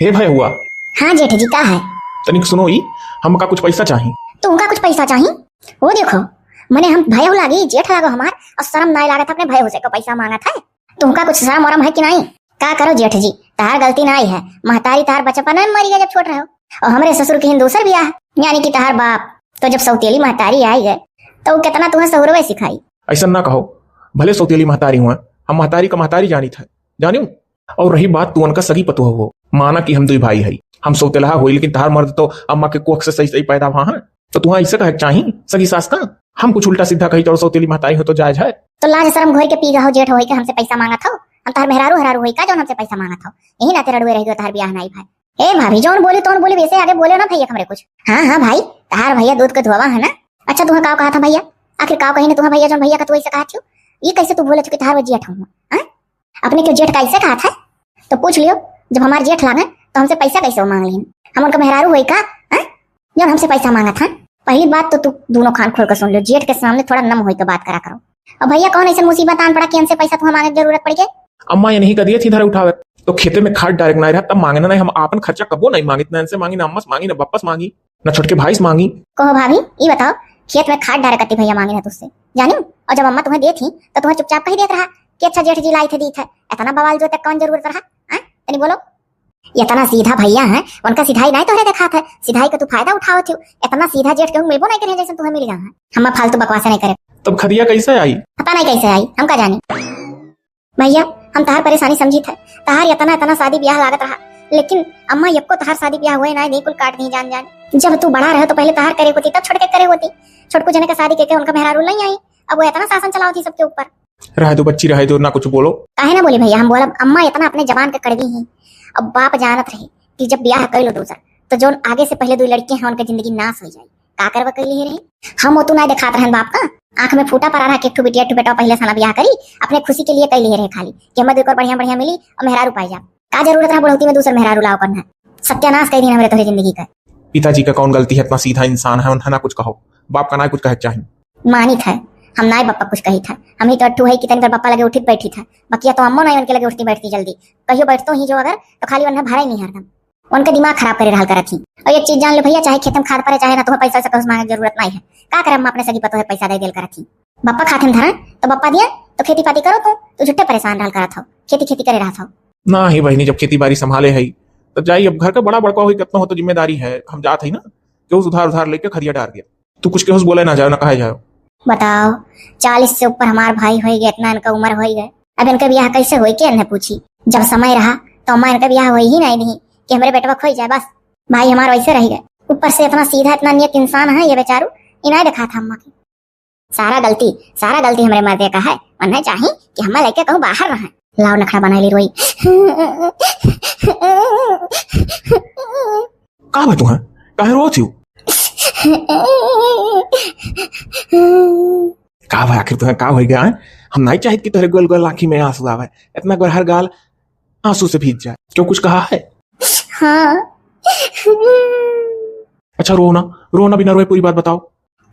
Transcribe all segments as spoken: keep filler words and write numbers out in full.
हे भयहुआ। हाँ जेठ जी, का है? तनिक सुनो ई, हमका कुछ पैसा चाही। तुमका कुछ पैसा चाही? वो देखो, मने हम भयहू लागी, जेठ लागो हमार, और शर्म नाई लागत अपने भयहू से को पैसा मांगत है। तुमका कुछ शर्म वरम है कि नाई? का करो जेठ जी, तहार गलती नाई है, महतारी तहार बचपन में मरी गए जब छोट रहो, और हमरे ससुर की हिन दूसर बियाह, यानी कि तहार बाप तो जब सौतेली महतारी आई गए, तो उ कितना तुम्हें सहुरवे सिखाई। ऐसा ना कहो, भले सौतेली महतारी हुआ, हम महतारी का महतारी जानी था, जानियो। और रही बात तू उनका सगी पतोह हो, माना कि हम दुई भाई है, हम सौतेलहा होई, लेकिन तहार मर्द तो अम्मा के कोख से सही सही पैदा हुआ है, तो तुहा ऐसे कहे के चाही सगी सास का? हम कुछ उल्टा सीधा कही तो सौतेली महतारी हो तो जायज है? तो लाज शर्म घोर के पी गहो, जेठ होई के हमसे पैसा मांगत हो, हम तहार मेहरारू हरारू होई का जौन हमसे पैसा मांगत हो? यही नाते रड़ुए रह गयो तहार बियाह नाई भाई। ए भाभी, जौन बोली तौन बोली, वैसे आगे बोले ना भैया हमरे कुछ। हाँ हाँ भाई, तहार भैया दूध के धोवा है ना। अच्छा तुहा का कहा था भैया, आखिर का कही ना तुहा भैया, जौन भैया का तू ऐसे कहा थियो, ये कैसे तू बोले चुकी तहार वो जेठ हूँ, हाँ? अपने क्यों जेठ का ऐसे कहा था? तो पूछ लियो, जब हमार जेठ लागे तो हमसे पैसा कैसे वो मांग लेन? हम उनका मेहरारू होई का, हाँ? जौन हमसे पैसा मांगा था। पहली बात तो तू दोनों कान खोल कर सुन लियो, जेठ के सामने थोड़ा नम होई के बात करा करो। अब भैया कौन ऐसा मुसीबत आन पड़ा कि हमसे पैसा तुहा मांगे के जरूरत पड़ गई? अम्मा ये नहीं कर दिए थी धरे उठावे, तो खेते में खाद डायरेक्ट नहीं रहा तब मांगे ना, नहीं हम आपन खर्चा कबो नहीं मांगित, ना इनसे मांगी, ना अम्मा से मांगी, ना बप्पा से मांगी, ना छोटके भाई से मांगी। कहो भाभी, ई बताओ, खेत में खाद डारे कती भैया मांगे ना तुझसे, जानी? और जब अम्मा तुम्हें दे थी तो तुम्हें चुपचाप कही देत रहा कि अच्छा जेठ जी लाई थे दी थे, इतना बवाल जो तक कौन जरूरत रहा? हाँ, तनी बोलो। इतना सीधा भैया है, उनका सिधाई नहीं तोहरे देखात है, सिधाई का तू फायदा उठावत हो। इतना सीधा जेठ केहू मिलबो नहीं करे जैसे तुम्हें मिल गया है। हम फालतू बकवास नहीं करे। तब खदिया कैसे आई? पता नहीं कैसे आई, हम का जानी। भैया, हम तहार परेशानी समझी थे, तहार इतना इतना शादी ब्याह लागत रहा, लेकिन अम्मा यक्को तहार शादी ब्याह हुए ना, नहीं कुल काट दी जान जान। जब तू बड़ा रहे तो पहले तहार करे होती, तब छोटके करे होती। छोटकू जने का शादी के, के उनका मेहरारू नहीं आई, अब वो इतना शासन चलावती सबके ऊपर। रहे दो बच्ची, रहे दो, ना कुछ बोलो। काहे ना बोली भैया, हम बोलब, अम्मा इतना अपने जबान के कड़वी ही। अब बाप जानत रहे कि जब ब्याह कर लो दूसर, तो जौन आगे से पहले दो लड़के हैं, उनका जिंदगी नाश हो जाए। का करवा कैली ही रही? हम ओतू ना दिखात रहन बाप का, आंख में फूटा पड़ा रहा कि एक ठो बिटिया, एक ठो बेटा पहले साला ब्याह करी, अपने खुशी के लिए कैली ही रहे खाली कि हमें दो एक और बढ़िया बढ़िया मिली और मेहरारू पाई जा। का जरूरत रहा बुढ़ौती में दूसर मेहरारू लाओ करना? सत्यानाश कर दी हमरे तोहरे जिंदगी का। पिताजी का कौन गलती है, इतना सीधा इंसान है, उन्हें ना कुछ कहो, बाप का ना कुछ कहे के चाही। मानित है, हम नाय बप्पा कुछ कही था। हम ही तो अट्ठू है कि तनी देर बप्पा लगे उठित बैठी था। बकिया तो अम्मो नाय उनके लगे उठती बैठती जल्दी। कहियो बैठतो ही जो अगर, तो खाली उन्हें भरे नहीं हरदम। उनके दिमाग खराब करे रहल करत ही। और एक चीज जान ले भैया, चाहे खेत में खाद पड़े, चाहे ना, तुम्हें पैसा से कहूँ मांगे के जरूरत नहीं है। का करे अम्मा अपने सगी पतोह पैसा दे देल करत ही। बप्पा खाते धरा, तो बप्पा दिया, तो खेती पाती करो तू, तो झुट्टे परेशान रहल करत हो, खेती खेती करे रहत हो। ना ही बहिनी, जब खेती बाड़ी संभाले है, तो जाई अब घर का बड़ा बड़का होई, कितना हो तो जिम्मेदारी है, हम जात है ना, जो उधार उधार लेके खरिया डार दिया। तू कुछ केहू से बोले ना जाओ, ना कहे जाओ। बताओ, चालीस से ऊपर हमार भाई होई गए, इतना इनका उम्र होई गए, अब इनका ब्याह कैसे होई, के इन्हें पूछी? जब समय रहा, तो अम्मा इनका ब्याह होई ही नहीं दी कि हमरे बेटवा खोई जाए, बस। भाई हमार वैसे रह गए, ऊपर से इतना सीधा, इतना नियत इंसान है ये बेचारू, इनाय दिखा था अम्मा की। सारा गलती, सारा गलती हमरे मर्दे का है, उन्हें चाही कि हम्मा लेके कहूँ बाहर रहें। लाओ नखड़ा बनाई ली रोई। का बा तुहा? काहे रोत हो? का बा आखिर तुहा? का हो गया है? हम नहीं चाहित कि तोहरे गोल गोल आँखी में आंसू आवे। इतना गोरहर गाल आंसू से भीज जाए। क्यों, कुछ कहा है? हाँ। अच्छा रो ना, रो ना, बिना रोए पूरी बात बताओ।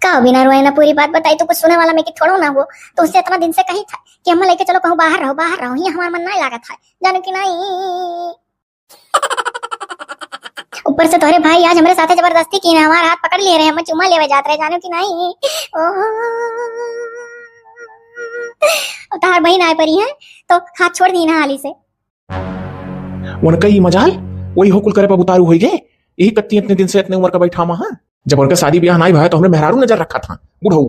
का बिना रोए ना पूरी बात बताई? तो कुछ सुने वाला में कि थोड़ो ना हो। तो उससे इतना दिन से कही था कि हम लेके चलो कहूँ बाहर रहो, बाहर रहो, ये हमार मन नहीं लागत है, जानो कि नहीं। ऊपर से तोहरे भाई आज हमरे साथे जबरदस्ती की ना, हमार हाथ पकड़ लिए रहे, हम चुम्मा लेवे जात रहे, जानो कि नहीं। ओ, तोहार बहिन आए परी है तो हाथ छोड़ दी ना हाली से। उनका ई मजाल, वही हो कुल करे पर उतारू होई गए। यही कत्ती इतने दिन से इतने उम्र का बैठा मा, हाँ? जब उनका शादी ब्याह नाई भया तो हमरे मेहरारू नजर रखा था। बुढ़ऊ,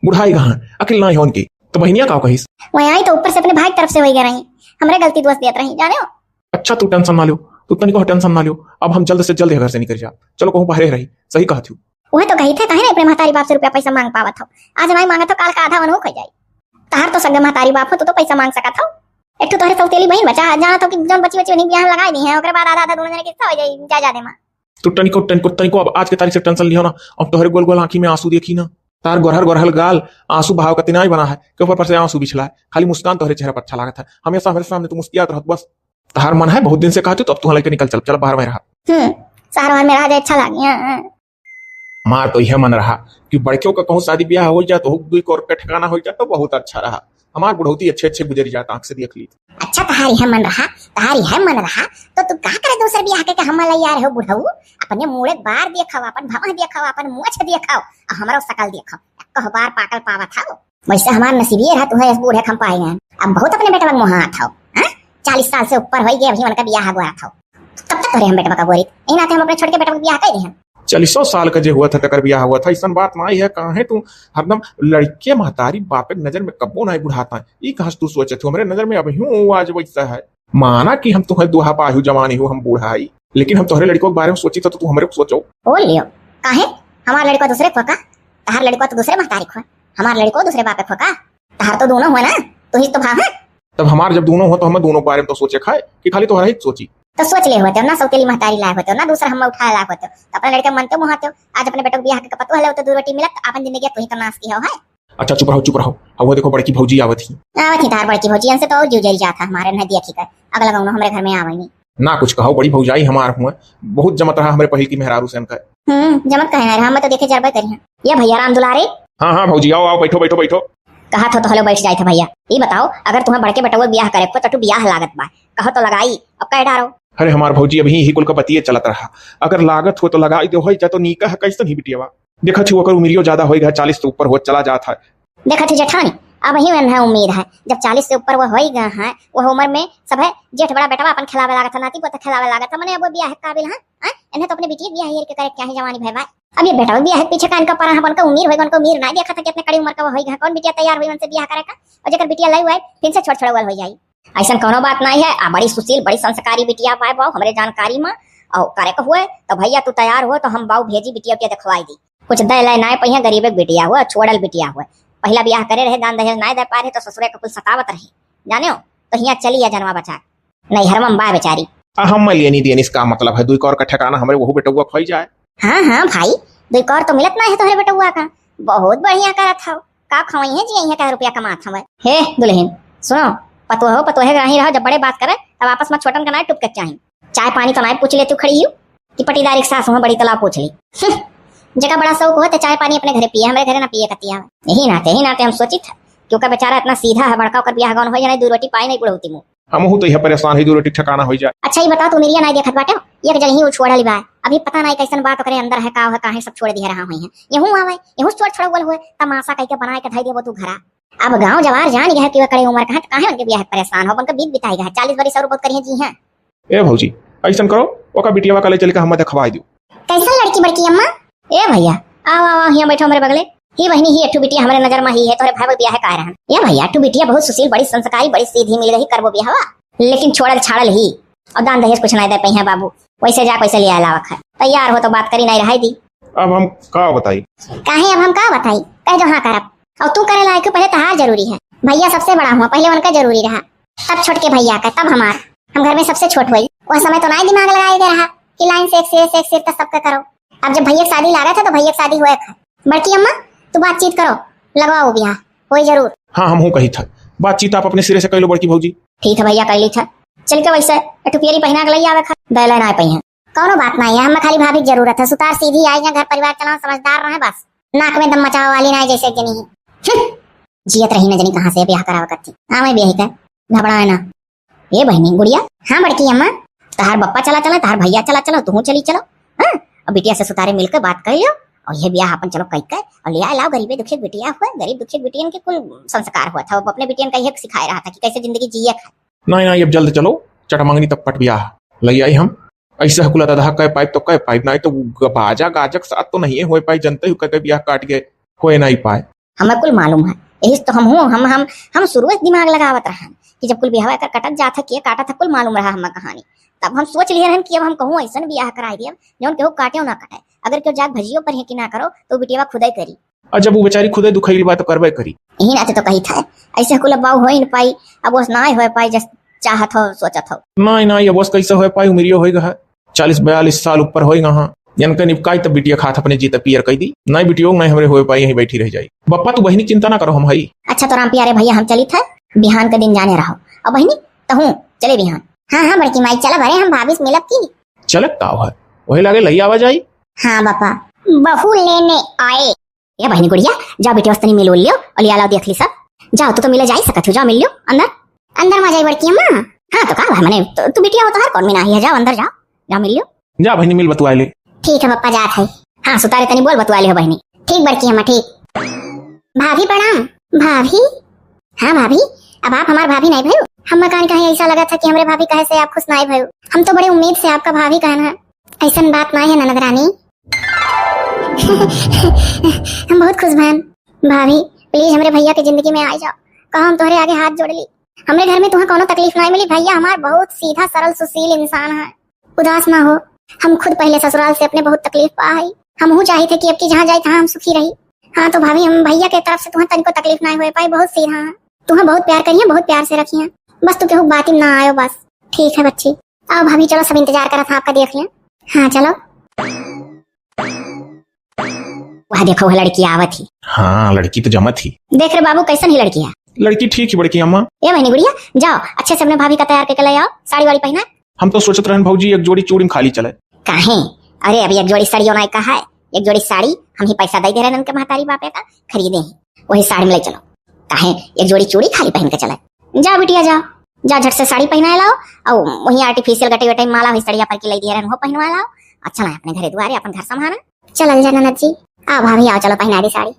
बुढ़ाई गहा, अकिल नाई हो उनकी। तो बहिनिया का कहिस? वहीं आई तो ऊपर से अपने भाई की तरफ से होई गए रही, हमरे गलती दोष देत रही, जाने हो? अच्छा तू टेंशन ना लियो, तू तनिको टेंशन ना लियो। अब हम जल्द से जल्द घर से निकल जा। चलो कहूँ बाहरे रही, सही कहा थी। वह तो कही थे, कहे ना अपने महतारी बाप से रुपया पैसा मांग पावत हो, आज नाई मांगत हो, काल का आधा वन हो खो जाई। तहार तो सगे महतारी बाप हो, तू तो पैसा मांग सकत हो। एक ठो तोहरे सौतेली बहिन बचा, जाना तो कि जौन बची बची उन्हीं बियाह में लगाई दी है, ओकरे बाद आधा आधा दोनों जने के हिस्सा हो जाई, जा जा दे माँ। तू तनिको, तनिको, तनिको अब आज के तारीख से टेंशन लियो ना। अब तोहरे गोल गोल आँखी में आंसू देखी ना, तार गोरहर गोरहल गाल आंसू बहाव का तिनाई बना है, के ऊपर पर से आंसू बिछला है, खाली मुस्कान तोहरे चेहरा पर अच्छा लागत है। हमेशा हमारे सामने तू मुस्कियात रहत बस। तहार मन है बहुत दिन से कहत हो, तो अब तू लेके निकल चल, चल बाहर में रहा। हम्म, शहर में रहा जाए अच्छा लागे। हाँ, हाँ। हमार तो यह मन रहा कि बड़कियों का कहूँ शादी ब्याह हो जाए तो हुक दुई को और का ठिकाना हो जाए तो बहुत अच्छा रहा। हमार बुढ़ौती अच्छे अच्छे गुजरी जात, आँख से देख ली। अच्छा, तहार इहे मन रहा, तहार इहे मन रहा, तो तू का करे दूसर बियाह के, के हम्मा लइया रहो बुढ़ऊ? अपने मूड़े बार देखव, अपन भवा देखव, अपन मोछ देखव, आ हमरो सकल देखव। कह बार पाकल पावत हव। वैसे हमार नसीबिये रहा, तुहे इस बूढ़े खम पाए गए। अब बहुत अपने बेटवा के मोहात हव, हाँ? चालीस साल से ऊपर होई गए, अभी उनका बियाह गोरत हव। कब तक तोरे हम बेटवा का गोरी? यही नाते हम अपने छोटके बेटवा के बियाह कर दिहन। चालीसों साल का जे हुआ था, तकर बियाह हुआ था, ऐसन बात नाई है। काहे तू हरदम लड़के महतारी बापे के नजर में कब्बो नाई बुढ़ाता है? ई कहाँ से तू सोचे थू? हमरे नजर में अबहियों वो आज वैसा है। माना कि हम तुहे दुहा पायू जवानी हो, हम बूढ़ा हई, लेकिन हम तोहरे लड़को के बारे में सोची था, तो तू हमरे को सोचो। बोल लियो, काहे? हमार लड़को दूसरे को का? तहार लड़को तो दूसरे महतारी को, हमार लड़को दूसरे बापे को का? तहार तो दोनों हो ना, तू ही तो भाव है। तब हमार जब दोनों हो, तो हम दोनों के बारे में तो सोचे खाए कि खाली तोहरा ही सोची। तो सोच ले होते हो ना, सौतेली महतारी लाए होते हो ना, दूसरा हम उठाए लाए होते हो, तो अपने लड़के मनते मुहाते हो। आज अपने बेटो के बियाह के पतो हले, तो दू रोटी मिलत, अपन जिंदगी तू ही तो नाश की हो है। अच्छा, चुप रहो, चुप रहो। अब वो देखो, बड़की भौजी आवत ही। आवत ही तार बड़की भौजी, इनसे तो और जीव जरी जात है हमारे, नहीं देखी कर। अगला गाँव हमरे घर में आवे नहीं। ना कुछ कहो, बड़ी भौजाई हमार हुए, बहुत जमत रहा हमरे पहिल की मेहरारू से इनका। हम्म, जमत कहे ना रहा, हम तो देखे जरबे करी हैं। ये भैया राम दुलारे। हाँ, हाँ भौजी, आओ, आओ, बैठो, बैठो, बैठो। कहा थो तो हलो बैठ जाए थे भैया। ये बताओ, अगर तुम्हें बड़के बेटवा बियाह करे को, तो तू बियाह लागत बा, कहो तो लगाई, अब कह डारो। अरे हमार भौजी, अभी ही कुल का बतिये चलत रहा, अगर लागत हो तो लगाई दो, होई जा तो नीका है, कैसन ही बिटियावा। देखत ही ओकर उमिरियो ज्यादा होई गया, चालीस से ऊपर होत चला जात है। देखत ही जेठानी, अबही उन्हें उम्मीद है, जब चालीस से ऊपर वो होई गए हैं, वो उम्र में सब है जेठ बड़ा बेटवा अपन खिलावे लागत है, नाती पोता खिलावे लागत है, मने अब वो बियाह के काबिल है, हैं? इन्हें तो अपने बिटिया के बियाह हेर के करे के चाहे, जवानी भय बाय। अब ये बेटवा बियाह के पीछे का इनका पड़ा है, उनका उम्मीद होई, उनका उम्मीद ना देखा था कि अपने कड़ी उम्र का वो होई गए, कौन बिटिया तैयार हुई उनसे बियाह करे का, और जेकर बिटिया लई हुई फिर से छोट छोड़वल हो जाई। ऐसन कौनो बात नाई है, आ बड़ी सुशील, बड़ी संस्कारी बिटिया पाए बाऊ हमरे जानकारी में। और करे के हुए तो भैया तू तैयार हो तो हम बाऊ भेजी बिटिया उटिया देखवाई दी। कुछ दे ले नाय पहिया, गरीबे के बिटिया हुए, छोड़ल बिटिया हुए। पहिला बियाह करे रहे, दान दहेज नाय दे पाए रहे तो ससुरे के कुल सतावत रहे, जाने हो? तो हियाँ चली या जनवा बचा, नैहर में बा बेचारी। आ हम मलियनी दियनी, इसका मतलब है दुई कौर का ठिकाना हमरे वहू बेटौआ खोई जाए। हाँ, हाँ भाई, दुई कौर तो मिलत ना है तोहरे बेटौआ का। बहुत बढ़िया करत हव। का खवई है जी, यहाँ का रुपया कमात हवे। हे दुल्हन, सुनो, पतोह हो, पतोहे के राही रहो, जब बड़े बात करे, तब आपस में छोटन का ना टुपके के चाही। चाय पानी तो ना पूछ ले तू खड़ी यू, कि पटीदारी के सास हुआ बड़ी तलाब पूछ ली। हम्म, जेका बड़ा शौक हो, तो चाय पानी अपने घरे पिए, हमरे घरे ना पिए कतिया। यही नाते, यही नाते हम सोचित है, कि ओका बेचारा इतना सीधा है, बड़का ओकर बियाह गौन हो जाए, दू रोटी पाए नहीं बुढ़ौती मुँह। हमहू तो यह परेशान है, दू रोटी ठिकाना हो जाए। अच्छा, ये बताओ, तू मिरिया नहीं देखत बाटे, एक जगह ही उछोड़ल बा, अभी पता नहीं कैसन बात ओकरे अंदर है, का है, काहे सब छोड़ दिया रहा हुई है। यहू आवे, यहू छोड़ छोड़वल हुए, तमाशा कह के बनाए के धई देबो तू घरा। अब गाँव जवार जान गया है कि वह कड़े उम्र का है, तो काहे उनके बियाह परेशान हो, उनके बीत बिताई गया है, चालीस बरी सौ बहुत करिए जी हैं। ए भौजी, ऐसन करो, ओका बिटियावा का ले चल के हम देखवाई दू। कैसन लड़की बड़की अम्मा? ए भैया, आओ, आओ, आओ, हियाँ बैठो हमरे बगले। ही बहिनी, ही एक ठो बिटिया हमरे नजर में ही है, तोहरे भाई के बियाह का रहन। ए भैया, एक ठो बिटिया बहुत सुशील, बड़ी संस्कारी, बड़ी सीधी मिल गई, करबो बियाहवा। लेकिन छोड़ल छाड़ल ही, और दान दहेज कुछ नहीं दे पइहे बाबू। वैसे जा, कैसे ले आला वखा। तैयार हो तो बात करी, नहीं रहाई दी। अब हम का बताई? काहे अब हम का बताई? कह दो हाँ करब। और तू करे लायक हो, पहले तहार जरूरी है। भैया सबसे बड़ा हुआ, पहले उनका जरूरी रहा, तब छोटके भैया का, तब हमार। हम घर में सबसे छोट हुई, वह समय तो ना ही दिमाग लगाए दे रहा कि लाइन से एक सिरे से एक सिर तक सबका करो। अब जब भैया के शादी लागत है तो भैया के शादी हुए था। बड़की अम्मा, तू बातचीत करो, लगवाओ बियाह, होई जरूर। हाँ, हमहू कही था, बातचीत आप अपने सिरे से कर लो बड़की भौजी। ठीक है भैया, कर ली था। चल के वैसे एक ठो पियरी पहना के लई आवे खा, दे लेना है पइहे। कौनो बात नहीं है, हमें खाली भाभी की जरूरत है, सुतार सीधी आई है, घर परिवार चलाओ, समझदार रहे बस। नाक में दम मचावे वाली ना है जैसे एक जनी है। हम्म, जियत रही ना जनी कहाँ से बियाह करावे करती। हाँ, मैं बियाह का घबराए ना। ए बहिनी गुड़िया। हाँ बड़की अम्मा। तहार बप्पा चला चला, तहार भैया चला चला, तुहू चली चलो। हाँ, और बिटिया से सुतारे मिलके बात कर लियो, और ये बियाह अपन चलो कई के, और ले आए लाओ, गरीबे दुखिया बिटिया हुए, गरीब दुखिया बिटियन के कुल संस्कार हुआ था, वो अपने बिटियन का ये सिखाए रहा था कि कैसे जिंदगी जिए खाए। नहीं, नहीं, अब जल्द चलो, चटमंगनी तक पट बियाह लई आई हम। ऐसे हकुला दादा कह पाइप तो कह पाइप, नहीं तो बाजा गाजक साथ तो नहीं होए पाई, जनते हो कह बियाह काट गए, होए नहीं पाए। हमें कुल मालूम है, यही से तो हम हूँ, हम, हम, हम शुरू से दिमाग लगावत रहन कि जब कुल बियाह एकर कटत जात है, के काटत है, कुल मालूम रहा हमें कहानी। तब हम सोच लिए रहन कि अब हम कहूँ ऐसन बियाह कराई दियब, जौन केहू काटे ना कटे। अगर केहू जाग भजियो पर है कि ना करो, तो बिटियावा खुदे करी। और जब वो बेचारी खुदे दुखाइल बा, तो करबे करी। यही नाते तो कही था, ऐसे कुल अब होई न पाई, अब वो ना होए पाई, जस चाहत हो, सोचत हो। नहीं, नहीं, अब बस कैसे होए पाई, उमिरियो होई गया है। चालीस बयालीस साल ऊपर होई गहा। इनका निपकाई तब बिटिया खात अपने जीते पियर कई दी। नहीं बिटियो, नहीं हमरे होए पाई, यहीं बैठी रह जाई। बप्पा, तू बहिनी चिंता ना करो, हम हई। अच्छा तो राम प्यारे भैया, हम चली था, बिहान के दिन जाने रहो। अब बहिनी, तहूँ चले बिहान। हाँ, हाँ, बड़की माई, चला भरे, हम भाभी से मिलब की। चलत का है, वही लागे लई आवा जाई। हाँ बप्पा, बहू लेने आए। ए बहिनी गुड़िया, जा बेटी, वस्तनी मिल उल लियो और लिया लाओ, देख ली सब। जाओ, तू तो मिले जाई सकत हो, जाओ मिल लियो अंदर। अंदर मा जाई बड़की अम्मा? हाँ तो का बा, मने तू, तू बिटिया हो, तोहार कौन मनाही है, जाओ अंदर जाओ, जाओ मिल लियो। जा बहिनी, मिल बतुआ ले। ठीक है पप्पा, जात है। हाँ सुतारे, तनी बोल बतुआ ले हो बहिनी। ठीक बड़की अम्मा, ठीक। भाभी प्रणाम। भाभी? हाँ भाभी, अब आप हमार भाभी नाहीं भइउ। हम्मा कान कहीं ऐसा लगा था कि हमरे भाभी कहे से आप खुश नाहीं भइउ। हम तो बड़े उम्मीद से आपका भाभी कहन है। ऐसन बात नाहीं है ननद रानी। हम बहुत खुश भयन। भाभी, please हमरे भैया के जिंदगी में आ जाओ। कहो हम तोहरे आगे हाथ जोड़ ली। हमरे घर में तुहें कौनो तकलीफ नाहीं मिली। भैया हमार बहुत सीधा सरल सुशील इंसान है। उदास ना हो, हम खुद पहले ससुराल से अपने बहुत तकलीफ पा हई। हमहू चाहित है कि अब की जहाँ जाई तहाँ हम सुखी रही। हाँ तो भाभी, हम भैया के तरफ से तुहें तनिको तकलीफ नाहीं होए पाई, बहुत सीधा है। तुहें बहुत प्यार करिहैं, बहुत प्यार से रखिहैं। बस तू केहू बाती में ना आयो बस। ठीक है बच्ची। आओ भाभी, चलो सब इंतजार करत हैं आपका, देख लें। हाँ चलो। वह देखो, वह लड़की आवत ही। हाँ, लड़की तो जमत ही। देख रे बाबू, कैसन ही लड़की है? लड़की ठीक ही बड़की अम्मा। ए बहिनी गुड़िया, जाओ अच्छे से अपने भाभी का तैयार करके ले आओ, साड़ी वाड़ी पहना। हम तो सोचत रहन भौजी, एक जोड़ी चूड़ी में खाली चले। काहे? अरे अभी एक जोड़ी साड़ियो नाहीं कहा है, एक जोड़ी साड़ी हम ही पैसा दे दे रहे उनके महतारी बापे का, खरीदे ही, वही साड़ी में ले चलो। काहे एक जोड़ी चूड़ी खाली पहन के चले? जा बिटिया जा, जा झट से साड़ी पहनाए लाओ, और वही artificial गटई वटई माला वही सड़िया पर की ले दिए रहन, वो पहनवा लाओ। अच्छा ना अपने घरे दुआरे अपन घर संभाला। चलल जा ननद जी। आओ भाभी आओ, चलो पहना दे साड़ी।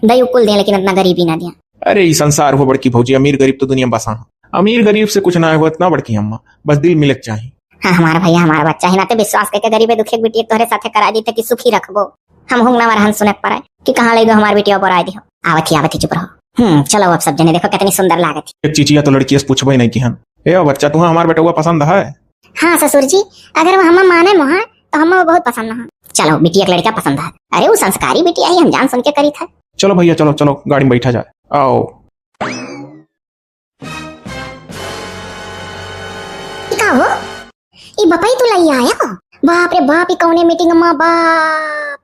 दई कुल दे लेकिन इतना गरीबी ना दिया। अरे ई संसार हो बड़की भौजी, अमीर गरीब तो दुनिया बसा है। अमीर गरीब से कुछ ना होत ना बड़की अम्मा, बस दिल मिले के चाही। हाँ हमारा भैया हमारा बच्चा है, नाते विश्वास करके गरीबे दुखिया के बिटिया तोहरे साथे करा दी कि सुखी रखबो। हम हुंगना रहन सुने के पड़े कि कहाँ ले दो हमार बिटिया बोराए दिहो। आवत ही, आवत ही, चुप रहो। हम्म, चलो अब सब जने देखो कितनी सुंदर लागत ही। एक चीचिया तो लड़की से पूछबे नहीं किहन। ए बच्चा, तुहा हमार बेटवा पसंद है? हाँ ससुर जी, अगर वो हमें माने मोहा तो हमें वो बहुत पसंद है। चलो बिटिया के लड़का पसंद है। अरे वो संस्कारी बिटिया ही, हम जान सुन के करी था। चलो भैया चलो, चलो गाड़ी में बैठा जाए। आओ। ई का हो? ई बपई तू लई आया? बाप रे बाप, ई कौने मीटिंग में बाप?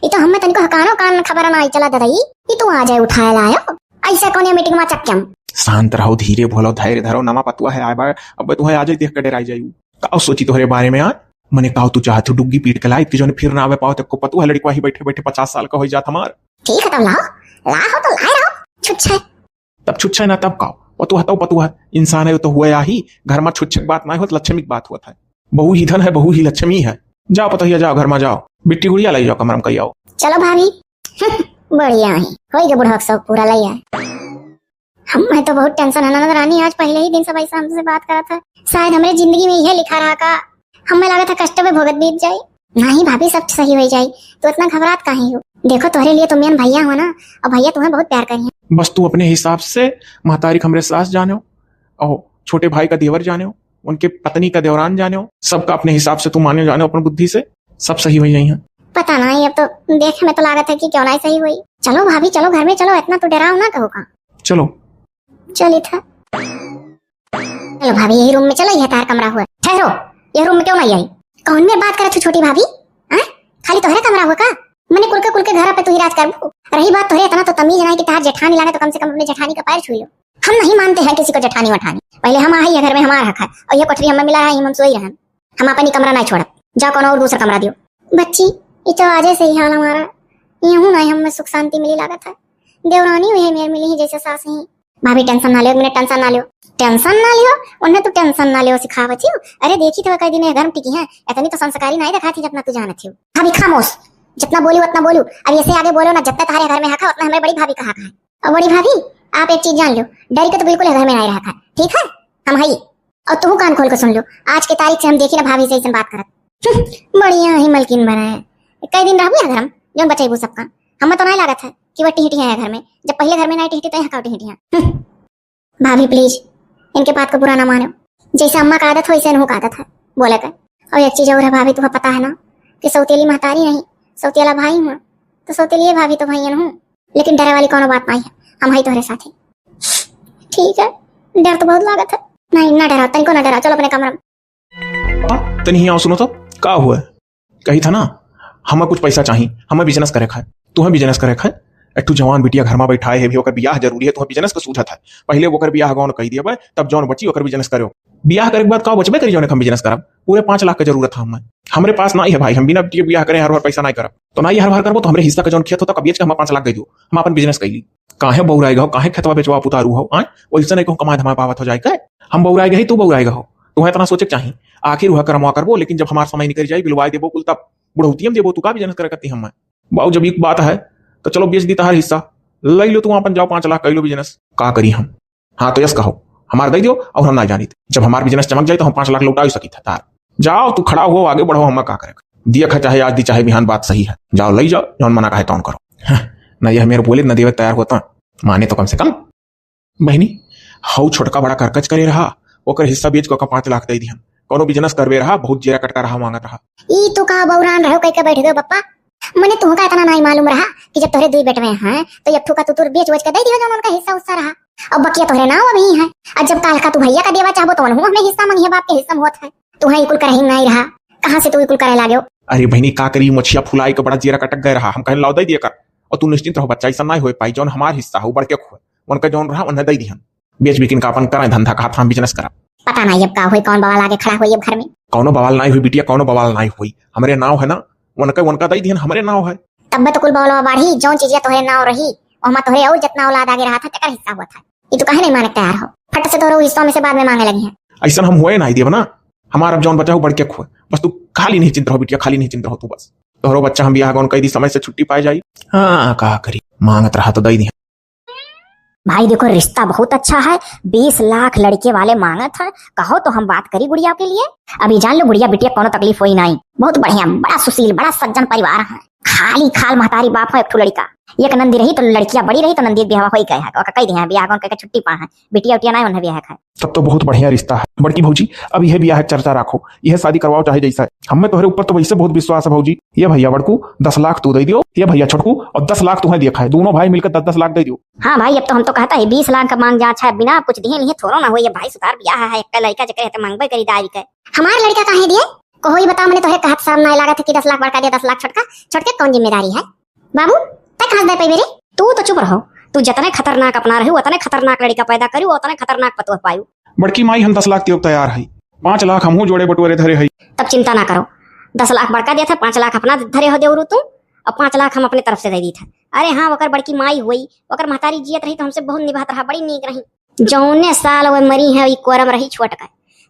ई तो हमें तनिको हकानो कान खबर ना आई चला ददई। ई तू आ जाए उठाए लायो। ऐसे कौने मीटिंग में चक्कम? शांत रहो, धीरे बोलो, धैर्य धरो, नमा पतुआ है आए बार, अब तू है आ जाए देख के डराई जायू। काव सोची तोहरे बारे में यार? मने काव तू चाहत हो डुग्गी पीट के लाई, इतनी जोने फिर ना आवे पाओ, तक को पतुआ है लड़कवा ही बैठे बैठे पचास साल का हो जात हमार। ठीक है तब लाओ, लाओ तो लाए रहो, छुच्छे। तब छुच्छे ना तब काव, पतुआ तब पतुआ, इंसान है तो हुआ आही, घर में छुच्छे की बात ना होत, लक्ष्मी की बात होत है। बहू ही धन है, बहू ही लक्ष्मी है। जाओ पतोहिया, जाओ घर में जाओ। बिट्टी गुड़िया लाई जाओ, कमरा में कही आओ। चलो भाभी। बढ़िया है, होई के बुढ़वा के शौक पूरा लई आए। हमें तो बहुत tension है ननद रानी, आज पहले ही दिन सब ऐसा हमसे बात करत है। शायद हमरे जिंदगी में यह लिखा रहा का, हमें लागत है कष्ट में भोगत बीत जाई। नहीं भाभी, सब सही हो जाई, तू इतना घबरात काहे हो? देखो तोहरे लिए तो मेन भैया हो ना, और भैया तुम्हें बहुत प्यार करिहैं। बस तू अपने हिसाब से महतारी के हमरे सास जाने हो, और छोटे भाई का देवर जाने हो, उनके पत्नी का देवरान जाने हो, सबका अपने हिसाब से तू माने जाने हो, अपनी बुद्धि से सब सही हो जाई हैं। पता नहीं, अब तो देखे में तो लागत है कि क्यों नहीं सही हुई। चलो भाभी, चलो घर में चलो, इतना तो डराओ ना कहो का। चलो। चलित है। चलो भाभी, यही रूम में चलो, यह तार कमरा हुआ। ठहरो, यह रूम में क्यों नहीं आई? कौन में बात करत हो छोटी भाभी? हाँ? खाली तोहरे कमरा हुआ का? मने कुल के, कुल के घर पे तू ही राज करबू। रही बात तोहरे इतना तो तमीज नहीं कि तार जेठानी लाने तो कम से कम अपने जेठानी का पैर छू लो। हम नहीं मानते हैं किसी को जेठानी वठानी। पहले हम आई है घर में, हमार हक है, और यह कोठरी हमें मिला है, हम सोई रहन। हम अपन ही कमरा नहीं छोड़ब। जा कोनो और दूसरा कमरा दियो। बच्ची, ये तो आजे से ही हाल हमारा, यहू नहीं हमें सुख शांति मिली लागत है। देवरानी हुई है मेर मिली ही जैसे सास ही। भाभी tension ना लियो, मैंने tension ना लियो, tension ना लियो, उन्हें तो tension ना लियो सिखावत ही। अरे देखी तो कई दिन ये घर में टिकी है, इतनी तो संस्कारी नहीं दिखाती जितना तू जानत ही। भाभी खामोश, जितना बोलू उतना बोलू, अब ऐसे आगे बोलो ना, जितना तुम्हारे घर में हक है उतना हमारे बड़ी भाभी का हक है। और बड़ी भाभी, आप एक चीज जान लो, डरी के तो बिल्कुल ये घर में नहीं रहा था, ठीक है? हम हई। और तू कान खोल के सुन लो, आज के तारीख से हम देखी ना भाभी से ऐसे बात करत। बढ़िया ही मलकिन बना है, कई दिन रहबू है घर में, जौन बचेबू सबका। हमें तो नहीं लागत है कि वह टिहटिया है घर में, जब पहले घर में नहीं टिहटी तो यहाँ का टिहटिया। भाभी please, इनके बात को बुरा ना मानो। जैसे अम्मा का आदत हो, वैसे इनहू का आदत है बोले के। और एक चीज और है भाभी, तुम्हें पता है ना कि सौतेली महतारी नहीं, सौतेला भाई हूँ, तो सौतेलिए भाभी तो भैयन हूँ, लेकिन डरे वाली कोनो बात नहीं है, हम हई तोहरे साथे। ठीक है, डर तो बहुत लागत है। नहीं, ना डराओ, तनिको ना डराओ, चलो अपने कमरा में। आ, तनी हियाँ आओ, सुनो तो, का हुआ? कही था ना, हमें कुछ पैसा चाही, हमें business करे खाए। तुम्हें business करे खाए? एक ठो जवान बिटिया घर में बैठाए है भी, ओकर बियाह जरूरी है, तुम्हें business का सूझत है। पहले ओकर बियाह गौन कही दिया बे, तब जौन बची ओकर business करो। बियाह करे के बाद का बचबे करी जौन हम business करब? पूरे पाँच लाख का जरूरत है हमें। हमरे पास नहीं है भाई, हम बिना बिटिया बियाह करे हर बार पैसा नहीं करब। तो नहीं हर बार करबो तो हमरे हिस्सा का जौन खेत होता, कब बेच के हम पाँच लाख दे दो, हम अपन business कर ली। काहे बउराइ गहो, काहे खेतवा बेचवा उतारू हो, आय? ओइसे नहीं कहूँ कमाए धमाए पावत हो जाए के। हम बउराइ गही, तू बउराइ गहो। तुहें इतना सोचे के चाही। आखिर वह करमवा करबो, लेकिन जब हमार समय निकल जाई, बिलवाए देबो कुल, तब बुढ़ौतियम देबो, तू का बिजनेस करे करती हम? बाबू, जब एक बात है, तो चलो बेच दी तहार हिस्सा, लई लो तू अपन, जाओ पाँच लाख, कई लो बिजनेस। का करी हम? हाँ, तो यस कहो, हमार दई दियो और हम ना जानित। जब हमार बिजनेस चमक जाए तो हम पाँच लाख लौटा ही सकित है तार। जाओ, तू खड़ा हो, आगे बढ़ो, हमें का करे? दिया खा चाहे आज दी, चाहे बिहान, बात सही है। जाओ, लई जाओ, जौन मना कहे तौन करो। हाँ, ना यह मेरे बोले, ना देवे तैयार होता, माने तो कम से कम। बहिनी, हऊ छोटका बड़ा करकच करे रहा, ओकर हिस्सा बेच के ओकर पाँच लाख दई दिहन। कौनो बिजनेस करवे रहा, बहुत जेरा कटका रहा, मांगत रहा। ई तू का बौरान रहो, कह के बैठ गयो बप्पा? मने तुहका इतना नाई मालूम रहा कि जब तोहरे दुई बेटवे हैं, तो एक ठू का तू तुर बेच वेच के दे दियो, जौन उनका हिस्सा उस्सा रहा। अब बकिया तोहरे नाव अभी है। अब जब काल का तू भैया का देवा चाहबो, तो उनहू अपने हिस्सा मंगिहे, बाप के हिस्सा में होत है। तुहे इकुल करही नाई रहा, कहाँ से तू इकुल करे लाग्यो? अरे बहिनी, का करी, मछिया फुलाई के बड़ा जेरा कटक गए रहा, हम कहें लाओ दे दिया कर। और तू निश्चिंत रहो बच्चा, ऐसा नाई होए पाई, जौन हमार हिस्सा हो, बड़के खुए, उनका जौन रहा, उन्हें दे दिहन। बेच बिकिन का अपन करें धंधा, कहा था हम बिजनेस करब। पता नाई अब का होई, कौन बवाल आगे खड़ा होई अब घर में। कौनो बवाल नाई होई बिटिया, कौनो बवाल नाई होई। हमरे नाव है ना, उनका, उनका दई दिहन, हमरे नाव है। तब तो कुल बवाल बाढ़ी, जौन चीजिया तोहरे नाव रही, वो हम तोहरे और जितना औलाद आगे रहा था, तेकर हिस्सा हुआ था। ये तू काहे नहीं माने तैयार हो? फट से तोहरे हिस्सा में से बाद में मांगे लगी है। ऐसा हम हुए नाई देब ना, हमार अब जौन बचा हो बड़के खुए। बस तू खाली नहीं चिंत रहो बिटिया, खाली नहीं चिंत रहो तू बस। तोहरो बच्चा हम बियाह गौन कह दी, समय से छुट्टी पाए जाई। हाँ, का करी, मांगत रहा तो दई दिहन। भाई देखो, रिश्ता बहुत अच्छा है, बीस लाख लड़के वाले मांगत हैं, कहो तो हम बात करी गुड़िया के लिए। अभी जान लो गुड़िया बिटिया कौनो तकलीफ होई नाई, बहुत बढ़िया, बड़ा सुशील, बड़ा सज्जन परिवार है। खाली खाल महतारी बाप है, एक ठो लड़का, एक नंदी रही तो लड़किया बड़ी रही तो नंदी के बियाह होई गए है, ओका कह दिया है बियाह कौन कह के छुट्टी पा है, बिटिया उटिया नाई उन्हें बियाह है। तब तो बहुत बढ़िया रिश्ता है बड़की भौजी। अब यह बियाह के चर्चा राखो, यह शादी करवाओ चाहे जैसा है। हमें तोहरे ऊपर तो वैसे बहुत विश्वास है भौजी। ये भैया बड़कू दस लाख तू दे दियो, ये भैया छोटकू और दस लाख तुम्हें दिया है, दोनों भाई मिलकर दस दस लाख दे दियो। हाँ भाई, अब तो हम तो कहता है बीस लाख का मांग जा, अच्छा बिना कुछ दिए नहीं थोड़ो ना हो। ये भाई सुतार बियाह है, एक लड़का जकरे है तो मांगबे करी दारी के। हमार लड़का काहे दिए? कहो ये बताओ, मैंने तोहे कहत शर्म ना लागत है कि दस लाख बड़का दे, दस लाख छोटका? छोटके कौन जिम्मेदारी है? बाबू, तै कहाँ से दे पैबे रे? तू तो चुप रहो, तू जतने खतरनाक अपना रहू, उतने खतरनाक लड़का पैदा करू, उतने खतरनाक पतोह पायू। बड़की माई, हम दस लाख देव तैयार है, पाँच लाख हमहू जोड़े बटोरे धरे है। तब चिंता ना करो, दस लाख बड़का देत है, पाँच लाख अपना धरे हो देवरू तू, और पाँच लाख हम अपने तरफ से दे दीत है। अरे हाँ, ओकर बड़की माई होई, ओकर महतारी जियत रही तो हमसे बहुत निभात रहा, बड़ी नीक रही। जौने साल वो मरी है, ई कोरम रही छोट का,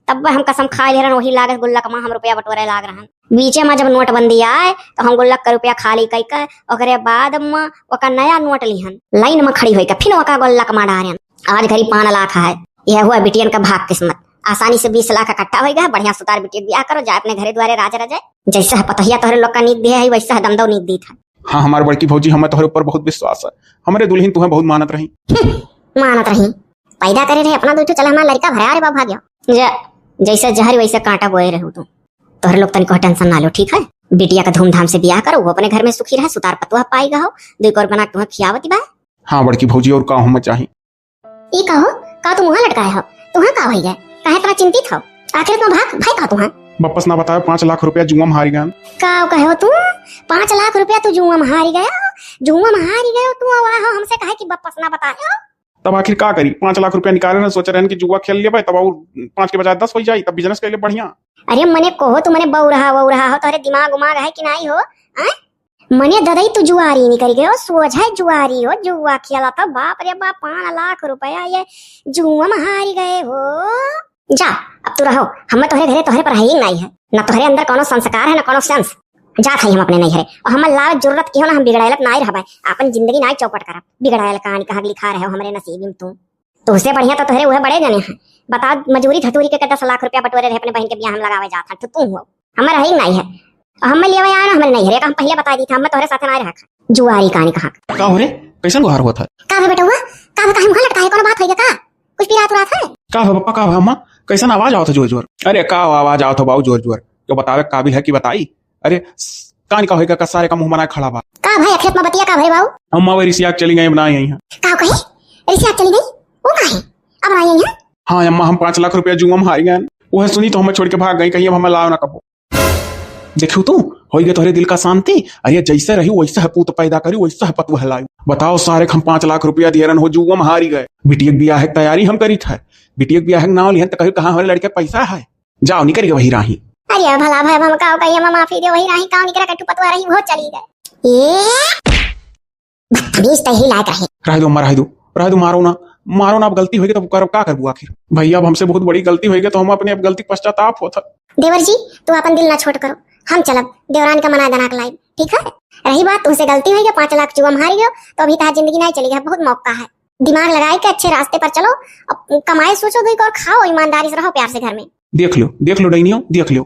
तब हम कसम खाए ले रहन, वही लागत गुल्लक मा हम रुपया बटोरे लाग रहन। बीचे मा जब नोटबंदी आए, तो हम गुल्लक का रुपया खाली कई के, ओकरे बाद मा ओका नया नोट लिहन, लाइन मा खड़ी होई के, फिर ओका गुल्लक मा डारेन। आज घरी पाँच लाख है, यह हुआ बिटियन का भाग किस्मत। आसानी से बीस लाख इकट्ठा होई गया, बढ़िया सुतार बिटिया बियाह करो, जाए अपने घरे द्वारे राज रजे। जैसा है पतोहिया तोहरे लोग का नीक दिया है, वैसा है दमदो नीक दीत है। हाँ, हमार बड़की भौजी, हमें तोहरे ऊपर बहुत विश्वास है। हमरे दुल्हन तुहें बहुत मानत रही। हम्म, मानत रही। पैदा करे रहे अपना दू ठो, चला हमार लड़का भरा रे बाबा भाग्यो। जा, जैसे जहर वैसे कांटा बोए रहू तू। तोहरे लोग तनिको टेंशन ना लो, ठीक है? बिटिया का धूमधाम से बियाह करो, वो अपने घर में सुखी रहे, सुतार पतोह पाई गहो, दुई कोर बना के तुहें खियावती बा। हाँ बड़की भौजी, और का हमें चाही? ई कहो, का तू मुँह लटकाए हो? तुहाँ का होई गए? काहे इतना चिंतित हो? आखिर तुम भाग, भाई का तुहाँ? वापस ना बताओ, पाँच लाख रुपया जुआ में हारी गए। का कहे हो तू? पाँच लाख रुपया तू जुआ में हारी गयो? जुआ में हारी गयो तू, आवा हो हमसे कहे कि वापस ना बतायो? तब आखिर का करी? पाँच लाख रुपया निकाले ना, सोचे रहन कि जुआ खेल लेबे, तब और पाँच के बजाय दस हो जाई, तब बिजनेस कर ले बढ़िया। अरे मने कहो तू, मने बौरहा वौरहा हो, तोहरे दिमाग उमाग है कि नाई हो? आय? मने ददई तू जुआरी निकल गए हो, सोझा जुआरी हो, जुआ खेला था, बाप रे बाप, पाँच लाख रुपया ये जुआ में हारी गए हो। जा, अब तू रहो, हमें तोहरे घरे तोहरे पर है ही नाई है, ना तोहरे अंदर कोनो संस्कार है, ना कोनो सेंस। जात है हम अपने नैहरे, और हमें लावे जरूरत की हो ना, हम बिगड़ायलत नाई रहबे, अपन जिंदगी नाई चौपट करब। बिगड़ायल कहानी कहा लिखा रहे हो हमरे नसीब में तू। तुहसे बढ़िया तो तोहरे उहे बड़े जने हैं। बता, मजूरी धतूरी के, के दस लाख रुपया बटोरे रहे अपने बहन के बियाह में लगावे जात हैं, तो तू हो। हमें रही नाई है। और हमें लिए आया ना, हमें नहीं है, हम पहले बता दी था, हमें तोहरे साथ ना रहा। जुआरी कहानी कहा। का हो रे? कैसन गुहार हुआ था? का बे बेटवा? का बे, काहे मुँह लटकाए? कोनो बात होई का? कुछ पिरात उरात है? का हो पप्पा, का हो अम्मा? कैसन आवाज आवत है जोर जोर? अरे का आवाज आवत हो बाबू जोर जोर? क्यों बतावे काबिल है कि बताई? अरे, स-, कान का होएगा का सारे का मुंह बनाए खड़ा बा। का भाई, अखिलत में बतिया का भाई बाऊ? अम्मा वो रिसिया के चली गई, अब ना आई हैं। का कहे? रिसिया के चली गई? वो का है? अब ना आई हैं? हाँ अम्मा, हम पाँच लाख रुपया जुआ में हार गए। वो है सुनी तो हमें छोड़ के भाग गई, कहीं अब हमें लाओ ना कबो। देखियो तू, होई गए तोहरे दिल का शांति। अरे जैसे रही वैसे है पूत पैदा करी, वैसे है पतुआ लाई। बताओ सारे, हम पाँच लाख रुपया दिए रहन हो जुआ में हारी गए। बिटिया के बियाह की तैयारी हम करी था, बिटिया के बियाह के नाम लिहन तो कही कहाँ हमारे लड़के के पैसा है। जाओ निकल गए वही राही। अरे भला भाई, हम का कहिए, हम माफी दे, वही राही काव निकरा कट्टू पतवा रही, वो चली गए। ये बदतमीज तो यही लायक रहे। रह दो अम्मा, रह दो, रह दो, मारो ना, मारो ना। अब गलती होइगे तब कर, का करबू आखिर? भैया, अब हमसे बहुत बड़ी गलती होइगे, तो हम अपने अब गलती के पश्चाताप होत है। देवर जी, तू अपन दिल ना छोट करो, हम चलब देवरान का मनाए दना के लाई, ठीक है? रही बात तुमसे गलती होइगे, पाँच लाख जुआ में हार गयो, तो अभी तहार जिंदगी नहीं चलेगी, बहुत मौका है। दिमाग लगाए के अच्छे रास्ते पर चलो, अब कमाए सोचो, दुई और खाओ ईमानदारी से, रहो प्यार से घर में। देख लो, देख लो डैनियो, देख लो,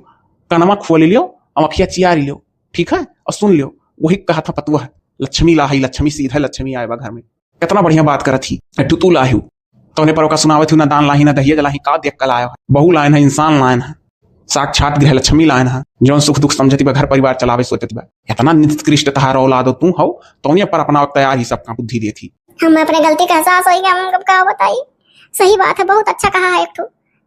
कनमा खोल लियो, अब अखिया चियारी लियो, ठीक है? और सुन लियो, वही कहा था पतुआ है, लक्ष्मी ला है, लक्ष्मी सीधा लक्ष्मी आए बा घर में। कितना बढ़िया बात करत ही, टुतू लाही, तौने पर ओका सुनावत ही, ना दान लाही, ना दहिया जलाही, का देख कल आयो है? बहू लायन है, इंसान लायन है, साक्षात गृह लक्ष्मी लायन है, जौन सुख दुख समझती बा, घर परिवार चलावे सोचत बा। इतना निकृष्ट तहार औलाद हो तू हो, तौने पर अपना तैयार ही सबका बुद्धि देती। हम अपने गलती का एहसास होइगे, हम कब का बताई। सही बात है, बहुत अच्छा कहा है एक ठो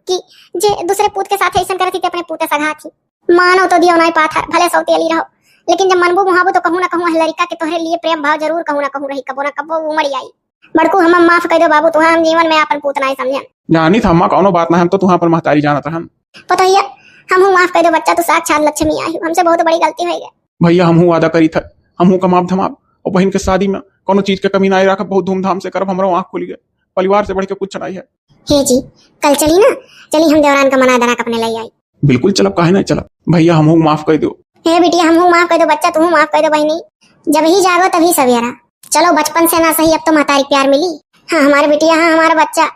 कि जे दूसरे पूत के साथ ऐसन करत ही, ते अपने पूते सगा थी। मानो तो दियो नाई पाथर, भले सौतेली रहो, लेकिन जब मनबू मुहाबू तो कहूँ ना कहूँ लड़का के तोहरे लिए प्रेम भाव जरूर कहूँ ना कहूँ रही, कबो ना कबो उमड़ आई। बड़कू, हम माफ कर दो बाबू, तुहा हम जीवन में अपन पूत नाई समझन। जानी था अम्मा, कौनो बात ना, हम तो तुहा अपन महतारी जानत रहन। पतोहिया, हम हूँ माफ कर दो बच्चा, तू साक्षात लक्ष्मी आई, हमसे बहुत बड़ी गलती हो गई। भैया, हम हूँ वादा करी था, हम हूँ कमाब धमाब और बहन के शादी में कौनो चीज के कमी नाई रखब, बहुत धूमधाम से करब, हमरो आँख खुल गए, परिवार से बढ़ के कुछ नाई है। हे जी, कल चली ना, चली हम देवरान का मना दना अपने ले आई। बिल्कुल चलब, काहे ना चलब। भैया, हमहू माफ कर दो। हे बिटिया, हमहू माफ कर दो, बच्चा तुहू माफ कर दो बहिनी। जब ही जागो तभी सवेरा। चलो, बचपन से ना सही, अब तो महतारी प्यार मिली। हाँ हमारे बिटिया, हाँ हमारा बच्चा,